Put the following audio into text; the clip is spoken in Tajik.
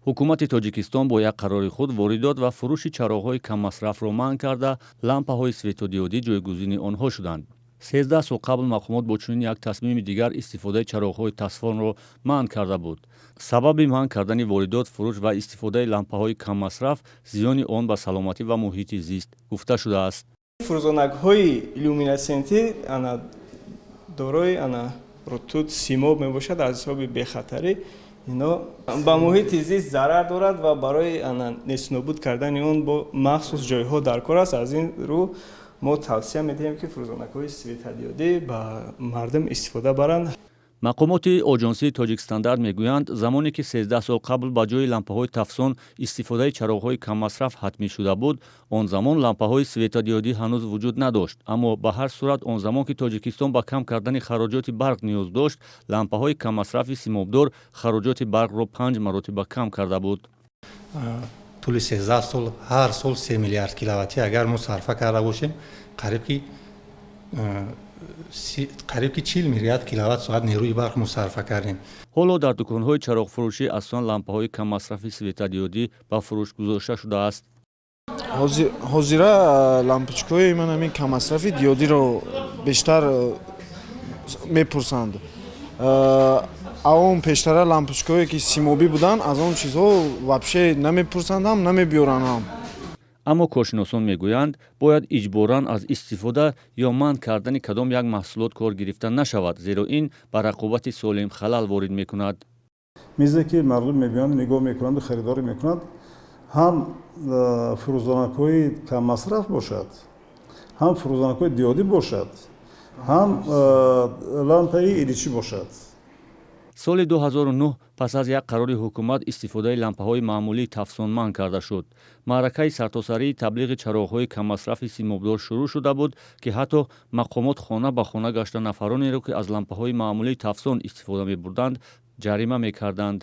Ҳукумати Тоҷикистон бо як қарори худ воридот ва фурӯши чароғҳои каммасрафро манъ карда, лампаҳои светодиодӣ ҷойгузини онҳо шуданд. 13 сол қабл мақомот бо чунин як тасмими дигар истифодаи чароғҳои тафсонро манъ карда буд. Сабаби манъ кардани воридот, фурӯш ва истифодаи лампаҳои каммасраф зиёни он ба саломатӣ ва муҳити зист гуфта шудааст. Фурӯзонакҳои люминесцентӣ ана дорои ана рутут, симоб мебошад. Аз ҳисоби бехатарӣ ино ба муҳити зист зарар дорад ва барои ана нестнобуд кардани он бо махсус ҷойҳо дар кор аст. Аз ин рӯ мо тавсия медиҳем, ки фурӯзонакҳои светодиодӣ ба мардум истифода баранд. Мақомоти Оҷонсии Тоҷикстандарт мегӯянд, замоне ки 13 сол қабл ба ҷои лампаҳои тафсон истифодаи чароғҳои каммасраф ҳатмӣ шуда буд, он замон лампаҳои светодиодӣ ҳанӯз вуҷуд надошт. Аммо ба ҳар сурат, он замон ки Тоҷикистон ба кам кардани хароҷоти барқ ниёз дошт, лампаҳои каммасрафи симобдор хароҷоти барқро панҷ маротиба кам карда буд. Тӯли 13 сол ҳар сол 3 миллиард киловаттӣ агар мо сарфа карда бошем, қариб ки 40 миллиард киловатт соат нерӯи барқ мо сарфа кардем. Ҳоло дар дуконҳои чароғфурӯшӣ асосан лампаҳои каммасрафи светодиодӣ ба фурӯш гузошта шудааст. Ҳозира лампочкаҳои ман ҳамин каммасрафи диодиро бештар мепурсанд. Он пештара лампочкаҳое ки симобӣ буданд, аз он чизҳо вообще намепурсандам, намебиёранд ҳам. Аммо коршиносон мегӯянд, бояд иҷборан аз истифода ё манъ кардани кадом як маҳсулот кор гирифта нашавад, зеро ин ба рақобати солим халал ворид мекунад. Мизе ки мардум мебиёнд, нигоҳ мекунанду харидорӣ мекунанд, ҳам фурӯзонакҳои каммасраф бошад, ҳам фурӯзонакҳои диодӣ бошад, ҳам лампаи иличӣ бошад. Соли 2009 пас аз як қарори ҳукумат истифодаи лампаҳои маъмулии тафсон манъ карда шуд. Маъракаи сартосарии таблиғи чароғҳои каммасрафи симобдор шурӯъ шуда буд, ки ҳатто мақомот хона ба хона гашта, нафаронеро, ки аз лампаҳои маъмулии тафсон истифода мебурданд, ҷарима мекарданд.